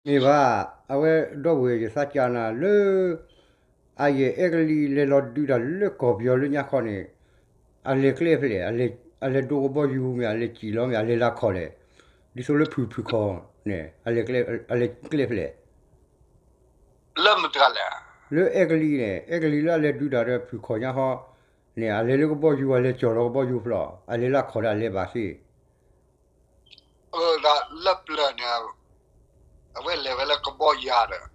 မ့ၢ်ဘၣ်, အဝဲဒီပုၢ်ဝဲၢ်ယသးကၢ်နၤလၢ အယဲၢ်အဲကလံးလဲၤလီၤဒုးတၢ်လၢကီၢ်ပယီၤလၢညါခီန့ၣ်, အလဲၤကျဲဖဲလဲၣ်, အလဲၤဒိကဘီယူၤမ့ၢ် အလဲၤစံၣ်လီၤမ့ၢ် အလဲၤလၢခီၣ်လဲၣ်, ဒ်သိးလၢဖုၣ်ဖုၣ်ခီၣ်န့ၣ် အလဲၤကျဲဖဲလဲၣ်. လၢမတၤလဲၣ်. လၢအဲကလံးန့ၣ်, အဲကလံးလၢအလဲၤဒုးတၢ်ဒီးဖုၣ်ခီၣ်ညါဟီန့ၣ် အလဲၤလၢကဘီယူၤ အလဲၤကၠီၣ်လီၤကဘီယူၤဖျီၣ်, အလဲၤလၢခီၣ်ဒီးအလဲၤဘၣ်သ့. လၢပျၢၤန့ၣ် အဝဲလဲၤဝဲလၢကဘီယၤဒီး,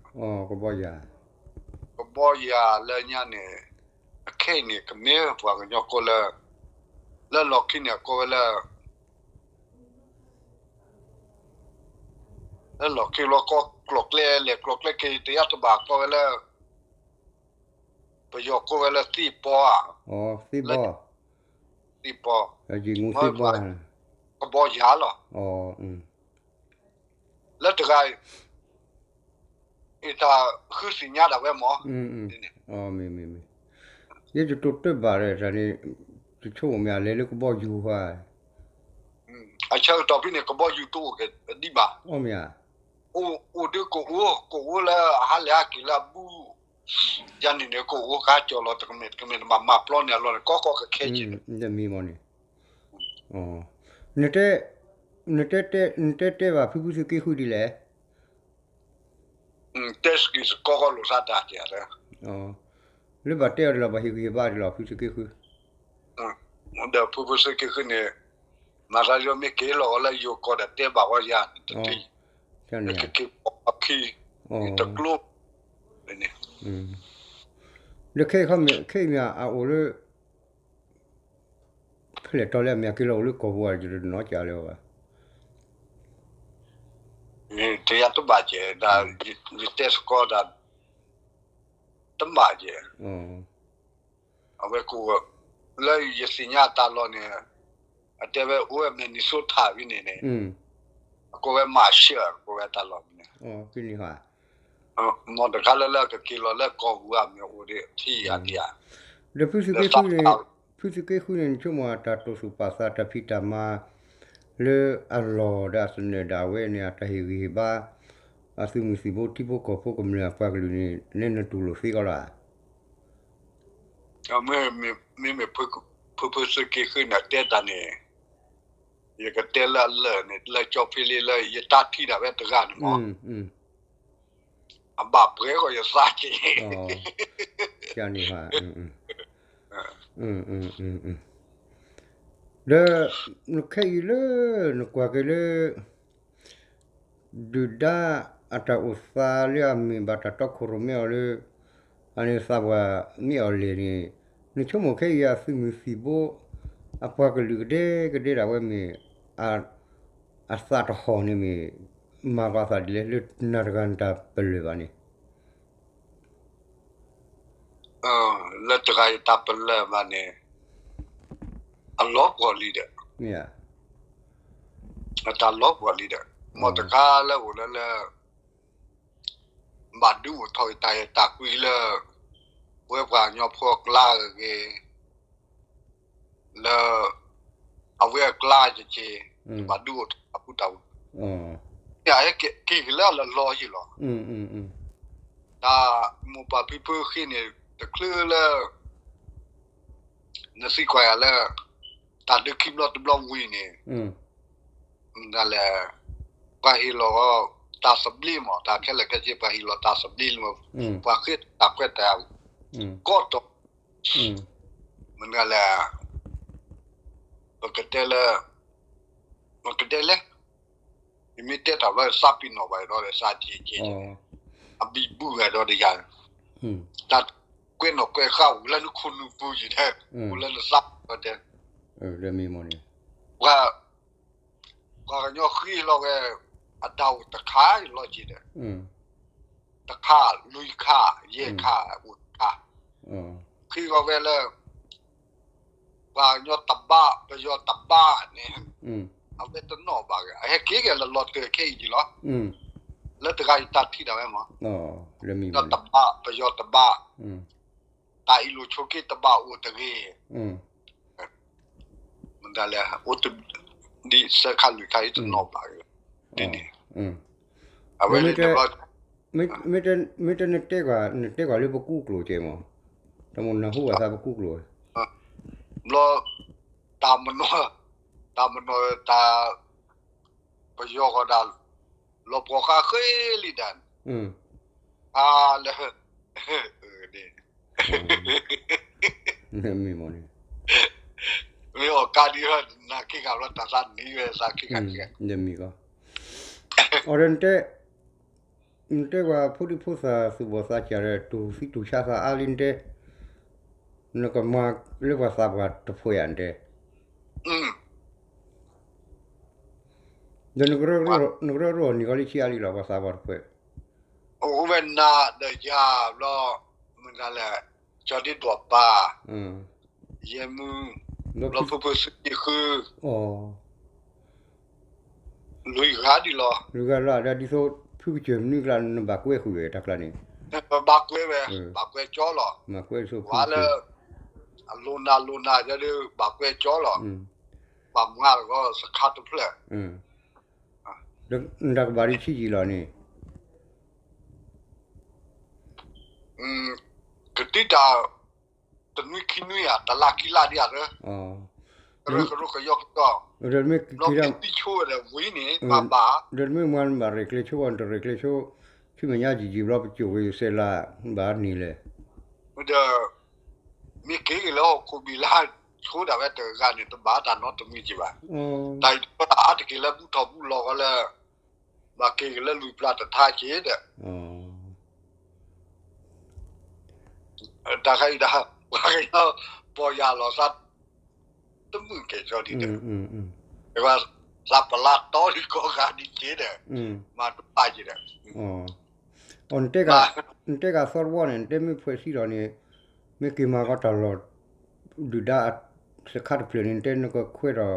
ကဘီယၤ, ကဘီယၤလၢညါန့ၣ်, အခဲအံၤန့ၣ် ကမ့ၢ်ပှၤကညီကိးလၢ, လၢလီၢ်ခံန့ၣ် အကိးဝဲလၢ လၢလီၢ်ခံလီၤကီၢ်ကျိၤကျဲလဲၣ် ကျိၤကျဲက့ၤတယါတဘၣ် ကိးဝဲလၢ ပယီၤကိးဝဲလၢသ့ၣ်ပီဧါ, သ့ၣ်ပီ, သ့ၣ်ပီ, ကဘီယၤလီၤ. လၢတဂၤ အတၢ်ဃုသ့ၣ်ညါဒၣ်ဝဲမး, မ့ၢ်မ့ၢ်မ့ၢ်, ယဲယတိၢ်တၢၢ်ဘၣ်ဒီးတၢ်န့ၣ်, ယဆိကမိၣ်မ့ၢ်အလဲၤလၢကဘီယူၤဧါ. အဆၢကတီၢ်ဖဲန့ၣ် ကဘီယူၤတအိၣ်ကဒံးဘၣ်, အိၣ်ဒုးကအိၣ်, ကအိၣ်လၢအဟးလဲၤဟးက့ၤလၢအဘူး, ယၤန့ၣ်န့ၣ် ကအိၣ်ကဟးကၠီၣ်လီၤတကမဲာ်တကမဲာ် နဘၣ်မၤပျီန့ၢ်အလီၢ်န့ၣ် ကီကီကခဲက့ၤန့ၣ်, မ့ၢ်မ့ၢ်န့ၣ်, နတဲတဲဘၣ်ဖုဖုသုးက့ဃုဒ်လဲၣ်. တဲစကံးစကီကီလိာ်သးတၢ်က့ၤ, လၢဘၣ်တဲအီၤဒ်လီၤ ဘၣ်ဟ့ၣ်ဂံၢ်ဟ့ၣ်ဘါဒ်လီၤ ဖုသုးက့ဃု, ဒီးဖုဖုသုးက့ဃုန့ၣ်, မၤသးဒ်မ့ၢ်က့ၤလီၤဂီၤလၢယိၤကီၢ်ဒီးတဲဘၣ်ဝဲယၤတထံၣ်, ကက့ၤပီၤခံ, တကျိ, န့ၣ်, ဒီးခဲအံၤခီမ့ၢ် ခဲအံၤမ့ၢ်အအိၣ်လၢ ဖဲလဲၣ်တီလဲၣ် အမ့ၢ်အက့ၤလီၤအိၣ်လၢကီၢ်ပူၤဧါ ယတနီၣ်ကၢ်လၢၤဘၣ်. တယါတဘၣ်ကဲ, ယတဲသကိးတၢ်, တဘၣ်ကဲ, အဝဲကိး, လၢယသ့ၣ်ညါတၢ်လီၢ်န့ၣ်, အတဲဝဲအိၣ်ဝဲ Minnesota ဖဲန့ၣ်န့ၣ်, အကိးဝဲ Marshall ကိးဝဲတၢ်လီၢ်န့ၣ် မ့ၢ်တခါလၢလၢကက့ၤလီၤလၢကီၢ်ပူၤဧါမ့ၢ်အိၣ်ဒ်ထံၣ်ဧါဒ်ဧါ, ဒီးဖုသုးက့ဃုန့ၣ်, ဖုသုးက့ဃုန့ၣ် နဆိကမိၣ်အတၢ်တိာ်သူၣ်ပာ်သး တၢ်ဖံးတၢ်မၤလၢအလီၢ်ဒီးအသနၢၣ်ဒၣ်ဝဲန့ၣ် အတၢ်ဟ့ၣ်ဂံၢ်ဟ့ၣ်ဘါ အသုးမုၢ်သံၣ်ဘိ ထံဖိကီၢ်ဖိကမျၢၢ်အပှၤကလုာ်န့ၣ် နဲနတူၢ်လိာ်သ့ကီးလီၤဧါ. မ့မ့ၢ်ဖုဖုသုးက့ဃုန့ၣ် အတဲတၢ်န့ၣ်, ယကတဲလၢအလၢာ်န့ၣ် လၢကၠီဖ့လ့လၢယတၢ်ထံၣ်ဒၣ်ဝဲတဂၤန့ၣ်မး, အဘၣ်ပှဲၤဂီၢ်ယသးက့ၤ, ဒီးခဲအံၤလၢ နကွၢ်က့ၤလၢ ဒုၣ်ဒါအတၢ်အိၣ်သးလၢအမ့ၢ်ဘၣ်တၢ်တီခိၣ်ရိၣ်မဲအီၤလၢ အန့ၣ်သးပှၢ်မ့ၢ်အီၤလဲၣ်န့ၣ်, နဆိကမိၣ်ခဲအံၤအသုးမုၢ်သံၣ်ဘိ အပှၤကလုာ်ကဒဲကဒဲဒၣ်ဝဲမ့ၢ် အသးတဟီၣ်န့ၣ်မ့ၢ် မၤကီးသးဒ်လဲၣ် လၢနၤတဂၤနတၢ်ပလၢၢ်ဘၣ်န့ၣ် လၢတဂၤယတၢ်ပလၢၢ်ဘၣ်န့ၣ် အလီၤပှီၢ်လံဒီး, အတၢ်လီၤပှီၢ်လံဒီး, မ်တခါလၢအိၣ်လၢလၢ ဘၣ်ဒုးအိၣ်ထီၣ်တၢ်အဲၣ်တၢ်ကွံလၢ ပဝဲပှၤကညီဖိအကျါဂ့ၤဂ့ၤ လၢ အဝဲအကျါက့ၤက့ၤ ဘၣ်ဒုးအိၣ်ထီၣ်တၢ်ဃူတၢ်ဖိး, က့ၤက့ၤလၢအလီၢ်လီၤယံၤလီၤ, တၢ်မိၢ်ပၢ်ဖံဖုဃ့န့ၣ် တချုးလၢ နသံကွၢ်ယၤလၢ တၢ်ဒုးခံဘျီတဘျီဝံၤန့ၣ် မ့ၢ်ဒ်လဲၣ်, ပှၤဟ့ၣ်လီၤ တၢ်သဘျ့မး တၢ်ခဲလၢာ်ခဲဆ့ ပှၤဟ့ၣ်လီၤတၢ်သဘျ့လၢ ပှၤဃ့တၢ်ခွဲးတၢ်ယာ် ကီးတီၤ, မ့ၢ်ဒ်လဲၣ်, ပကတဲလၢ ပကတဲလဲၣ်, ယမ့ၢ်တဲတၢ်ဘျီ သးပ့ၤနီၣ်ဘၣ်ဒီး သးက့ၤက့ၤ အဘံဘူဝဲဒီးတယၤ, တၢ်ကွဲးနီၣ်ကွဲးဃါအိၣ်လၢနခိၣ်နူာ်ပူၤယံၤဒီး အိၣ်လၢနသးပှၢ်တဲ, ပှၤ ပှၤကညီဃ့လီၤဝဲ အတၢ်အိၣ်တခါလီၤက့ၤဒီး တခါ လွံၢ်ခါ ယဲၢ်ခါ အိၣ်တခါ, ဃ့လီၤဝဲလၢ ပှၤကညီတဘၣ် ပယီၤတဘၣ်န့ၣ် အဝဲတနီၣ်ဘၣ်ဂ့ၤ အဟဲက့ၤက့ၤလၢလီၤတၢၢ်ခဲအံၤလီၤ, လၢတဂၤယတၢ်ထံၣ်ဒၣ်ဝဲမး, ပယီၤတဘၣ် ပယီၤတဘၣ် တၢ်အံၤလိာ်ဆိးက့တဘၣ်အိၣ်တဂ့ၤ, မ့ၢ်ဒ်လဲၣ် အိၣ်တ ဒ်သၢခါလွံၢ်ခါအံၤတနီၣ်ဘၣ်ဂ့ၤ, ဒ်န့ၣ်, အဝဲန့ၣ်တဘျီ မ့ၢ်တဲနတဲကွၢ် နတဲကွၢ်လၢပကူကျိာ်ကဲမး, တၢ်မ့ၢ်နၢ်ဟူဘၣ်သးပကူကျိာ် ဘျီ တၢ်မနီၤ တၢ်မနီၤတၢ် ပယီၤဃီဒၣ် လီၤပှီၢ်ဃာ်ဃ့လံဒၣ် အါလၢ မ့ၢ်မ့ၢ်န့ၣ် မ့ၢ်အီၣ်ကါဒံး နၤခ့ဂၤဘျီတၢ်သးနံၤဝဲသးခ့ဂၤ မ့ၢ်ကီ အီၤဒီးနတဲ နတဲပှၤဖိဒံဖိသၣ်သူၣ်ဘီၣ်သးစၢ်ဒီး တူၢ်သံတူၢ်ဆါသးအါလံနတဲ နကမၤလၢပှၤသးပှၢ်တဖှဲးဧါနတဲ ဒီးနကရၢကရိအီၤနံၤဃီလံဆံးအါလံလီၤ ပှၤသးပှၢ်တဖှဲး အိၣ်ဝဲနၤဒီးယၤဘျီ မုၢ်နၤလဲၣ် ကၠီဒ့ဒိၣ်ပၢ် ယဲမုၢ် ဘျီဖုဖုစုက့ၤဃု လွံၢ်ဂၤဒံးလီၤ လွံၢ်ဂၤလီၤ ဒီးဒ်သိး ဖုကစၢၢ်မနုၤကျါ နဘၣ်ကွဲဃုာ်ဝဲတၢ်ကျါန့ၣ် ဘၣ်ကွဲဝဲ ဘၣ်ကွဲကၠီလီၤ ဘၣ်ကွဲဆိဖုကစၢၢ် အလိၤနၤလိၤနၤ ယဒီးဘၣ်ကွဲကၠီလီၤ ဘၣ်မၤတဂီၤစခါတဖျၢၣ် ဒီးနတၢ်ကဘၣ်ဒံးဆံးယံာ်လီၤန့ၣ် ကတံၢ်တၢ် တနွံခံနွံဧါ တလါခံလါဒံးဧါ ကရၢကရိကယီကယီ ဒီးမ့ၢ်က့ၤ ဘျီက့ၤသံဆိဝဲဒီးဝံၤန့ၣ် ဘၣ်ဘၣ် ဒီးမ့ၢ်မၤနဘၣ်ရဲၣ်ကျဲၤဆိအီၤ နတရဲၣ်ကျဲၤဆိ ဆူမဲာ်ညါယံာ်ယံာ်ဘျီ ပစိာ်ဝဲယစဲးလၢ ဘၣ်န့ၣ်လဲၣ် ဒီး မ့ၢ်က့ၤက့ၤလၢဟီၣ်ခိၣ်ဘံၣ်လါ ဆိဒၣ်ဝဲတဂၤန့ၣ် တဘၣ်တၢ်နီတမံၤက့ၤဘၣ် တၢ်အံၤတဖၣ်အါတက့ၢ်လၢဘူၣ်ထီၣ်ဘူၣ်လီၤဃီလၢ ဘၣ်က့ၤက့ၤလၢလွံၢ်ပျၢ်တထါက့ၤဒီး တၢ်ခါအံၤဒၣ် ပှၤကညီပီၢ်ယၢ်လီၤသး တမုာ်ကဲၤကၠီဒ်ဒီး သးပလၢတီဒံးကိးဂၤဒံးက့ၤဒီး မၤတဖၣ်က့ၤဒီး နတဲဂၤသီတဝီန့ၣ် နတဲမ့ၢ်ဖှဲးဆံးဒီးန့ၣ် မ့ၢ်က့ၤမၤကီတၢ်လီၢ် ဒုၣ်ဒါစခါတဖျၢၣ်န့ၣ် နတဲနကခွဲးဒီး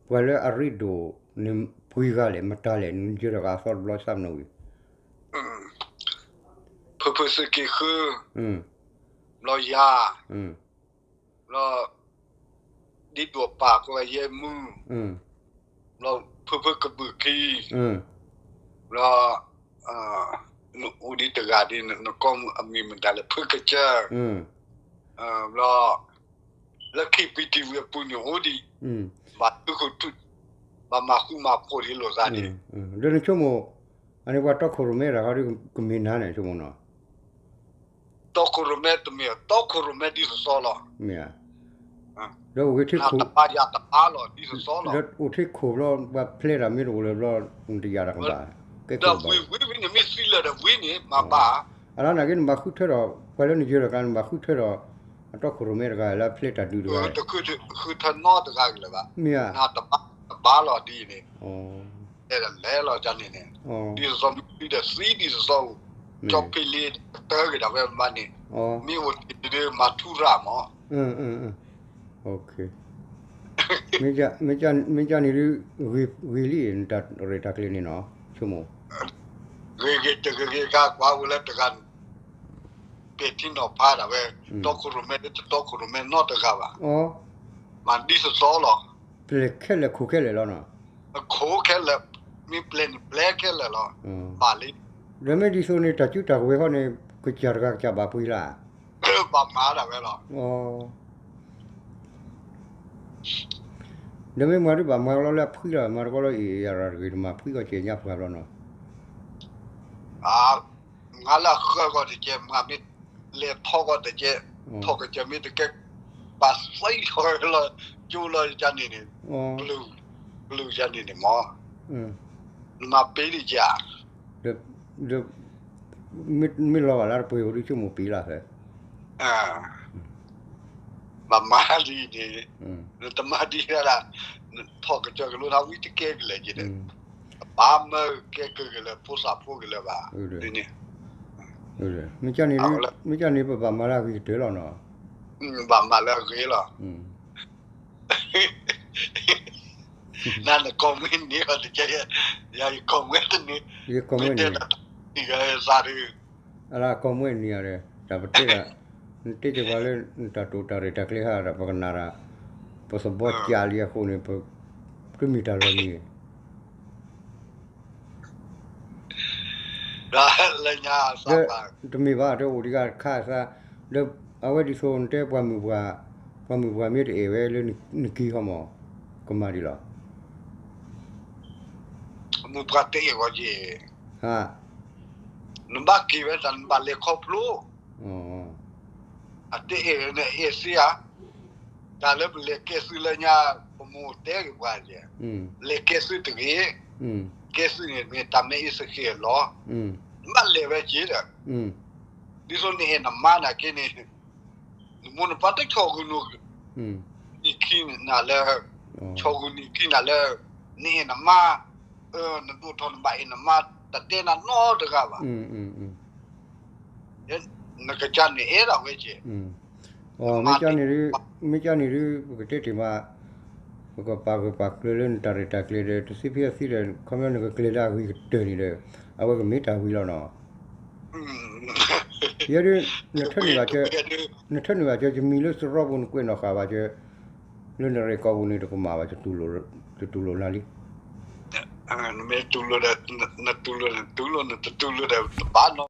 ပှၤလၢအရ့ဒိၣ်န့ၣ် ပှဲၤဂၤလဲၣ် မတၤလဲၣ် နယၢၤဒီးဂၤသီတဘျီဆၣ်မနီၤဝံၤ ဖုဖုသုးက့ၤဃု ဘျီယၤ ဘျီ ဒ်ဒိၣ်ပာ်ကဝဲယဲမုၢ် ဘျီ ဖုဖုကဘုးခံ ဘျီ နအိၣ်ဒံးတဂၤဒ် နကိးမုၢ်အမံၤမတၤလဲၣ် ဖုကစၢၢ် ဘျီ လၢခံပံၤတံၢ်ဝံၤအပူၤန့ၣ်အိၣ်ဒံး ဘၣ်ထုကထူ ဘၣ်မၤဃူမၤဖိးဒ်လိာ်သးန့ၣ် ဒီးနဆိကမိၣ် အန့ၣ်ပှၤတီခိၣ်ရိၣ်မဲတၢ်ဃီဒီးကမ့ၢ်နၤန့ၣ်ဆိကမိၣ်နီၤ တီခိၣ်ရိၣ်မဲတမ့ၢ် တီခိၣ်ရိၣ်မဲဒ်သိးသိးလီၤ မ့ၢ်ဧါ ဒီးအိၣ်ဂ့ၤထံခိၣ် တဘါယၤတဘါလီၤ ဒ်သိးသိးလီၤ ဒီးအိၣ်ထံခိၣ်ဘျီ ပှၤဖျဲးတၢ်မ့ၢ်တအိၣ်လၢၤဘျီ နတယာ်တၢ်ကဘၣ် ကဲခိၣ်ဘၣ် ဒီးဝံၤဝံၤဝံၤန့ၣ်မ့ၢ်သံလၢာ်ဒီးဝံၤန့ၣ် မၤဘၣ် အလါနာ်က့နဘၣ်ဃုထၢဒီး ပှၤလၢနယၢၤတၢ်ကျါ နဘၣ်ဃုထၢဒီး အတီခိၣ်ရိၣ်မဲတဂၤလၢအဖျဲးတၢ်ဒုးတဂၤ တဃုထၢနီတဂၤကလၢၤဘၣ် မ့ၢ်ဧါ နတဘါတဘါလီၤဒ်န့ၣ် တဲဒၣ်လဲၤလီၤကန့ၣ်န့ၣ် ဒ်သိးသိးမ့ၢ်သံဒီးသံဒ်သိးသိး ကၠီဖ့လ့ကတၢၢ်က့ၤဒၣ်ဝဲမးန့ၣ် မ့ၢ်အိၣ်တ့ၢ်ဒုးမၤထူရၣ်မး မ့ၢ်ကန့ၣ်ဒုး ဂ့ၤလံ နတၢ်ရဲၣ်တၢ်ကျဲၤန့ၣ်နီၤ ဆိကမိၣ် ဂ့ၤဂ့ၤတဂ့ၤဂ့ၤကါကွၢ်ဝဲလၢတဂၤ ပဲာ်ထံနီၤဖးဒၣ်ဝဲ တီခိၣ်ရိၣ်မဲတတီခိၣ်ရိၣ်မဲနီတဂၤဘၣ် မၤဒ်သိးသိးလီၤ ပျဲခဲလၢာ်ခိၣ်ခဲလၢာ်လီၤနီၤ ခိၣ်ခဲလၢာ် မ့ၢ်ပျဲန့ၣ်ပျဲခဲလၢာ်လီၤ ဘၣ်လံ ဒီးမ့ၢ်ဒ်သိးန့ၣ် တၢ်စုတၢ်ကဝဲၤဃီန့ၣ် ကစၢ်တဂၤကစၢ်ဘၣ်ပှ့ၤလၢ ဘၣ်မၤဒၣ်ဝဲလီၤ ဒီးမ့ၢ်မၤဒ်ဘၣ်မၤလီၤလၢအဖှံလီၤ မၤတကီလီၤအံၤ ယၤရၤတဂ့ၤတမၤဖှံကီၢ်စဲးညါပှၤဘျီနီၤ မၤလၢအဃၢၤကီၢ်တကဲ မၤမ့ၢ်လဲၤထီၣ်ကီၢ်တကဲ ထီၣ်ကစၢၢ်မ့ၢ်တကဲ ပာ်သံလီၤလီၤ ကၠိလီၤကန့ၣ်န့ၣ် ကလုာ်ကန့ၣ်န့ၣ်မး နမၤပ့ၤဒံးက ဒီး မ့ၢ်လီၤဘၣ်လၢတပှ့ၤအိၣ်ဒ်ဆိကမိၣ်ပ့ၤလၢ်ဖဲ ဘၣ်မၤဒ်န့ၣ် နတမၤဒ်ဒၣ် နထီၣ်ကစၢၢ်ကလိနၤဝံတကဲကလဲာ်က့ၤဒီး ပဘၣ်မၢကဲကဂ့ၤလၢဖိသၣ်ဖိကလဲာ်ဘၣ် ဒ်န့ၣ် မ့ၢ်ကန့ၣ် မ့ၢ်ကန့ၣ်ပဘၣ်မၤလၢအဂ့ၤကတၢၢ်လီၤနီၤ ဘၣ်မၤလၢအဂ့ၤလီၤ နနကီၢ်မ့ၢ်န့ၢ်အီၤတကဲ ယၤယကီၢ်မ့ၢ်တန့ၢ် ယကီၢ်မ့ၢ်န့ၢ် မ့ၢ်တဲနၤတၢ်သးဒုး အလၢကီၢ်မ့ၢ်န့ၢ်အီၤဒီး တၢ်ပတဲဒၣ် နတဲက့ၤပှၤလၢ နတၢ်တိာ်တၢ်ရဲၣ်တၢ်ကျဲၤဟါဒီး ပကနၣ်ဒၣ် ပသဘီကၠးလံအဃိန့ၣ် ပတမ့ၢ်တၢ်လီၤနံၤ အ ဒီးလၢညါဒီး တမ့ၢ်ဘၣ် တအိၣ်ဒံးဂၤတခါအသး, ဒီးအဝဲဒ်သိးနတဲပှၤမုၣ်ပှၢ်, ပှၤမုၣ်ပှၢ်မ့ၢ်တအဲၣ်ဝဲလၢနက့ၤဟီမး, ကမၤဒ်လီၤ. မုၣ်ပှၢ်တအဲၣ်ဂီၤက့ၤ, နဘၣ်က့ၤဝဲတၢ်နဘၣ်လဲၤခီဖျိ အတအဲၣ်န့ၣ်အဲၣ်စ့ဧါ, တၢ်လၢပလဲၤကဲသုလၢညါ, ပမိၢ်တဲဂ့ၤပှၤယဲ, လဲၤကဲသုတဂ့ၤ, ကဲသုန့ၣ်မ့ၢ်တၢ်မ့ၢ်အ့ၣ်စဃ့ၣ်အလီၢ်, နဘၣ်လဲၤဝဲက့ၤဒီး, ဒ်သိးနအဲၣ်နမါနာ်က့န့ၣ်, နမိၢ်နပၢ်တဆီၣ်ဂုာ်နၤ, နခံနၤလၢ, ဆီၣ်ဂုာ်နခံနၤလၢ, နအဲၣ်နမါ, နဒိၣ်ထီၣ်နဘၣ်အဲၣ်နမါ, တတဲနၤနီတဂၤဘၣ်. နကစၢ်န့ၣ်အဲၣ်ဒၣ်ဝဲက့ၤ, မ့ၢ်ကန့ၣ်ဒု, မ့ၢ်ကန့ၣ်ဒု, ပကတဲတ့ၢ်မး, ပကပာ်ဂၢၢ်ပာ်ကျၢၤလၢနတၢ်ရဲၣ်တၢ်ကျဲၤဒီး တသ့ဖဲအသ့ဒီး ခီပညီနကကျဲၤလၢအဂ့ၤကတၢၢ်န့ၣ်ဒီး အဝဲကမ့ၢ်တၢ်ဝံၤလီၤနီၤ. ယဲဒု, နထၢနုာ်ဘၣ်ကၢ, နထၢနုာ်ဘၣ်ကၢ ယမံၤလၢသရီပူၤနကွဲးနီၣ်ဃာ်ဘၣ်ကၢ, လၢနရဲၣ်ကီၢ်ပူၤန့ၣ်တကမၣ်ဘၣ်, တတူၢ်လိာ်နၤလံ. နမ့ၢ်တူၢ်လိာ်ဒီး, နတူၢ်လိာ်, နတူၢ်လိာ်, နတတူၢ်လိာ်ဒီးတဘၣ်နီၤ.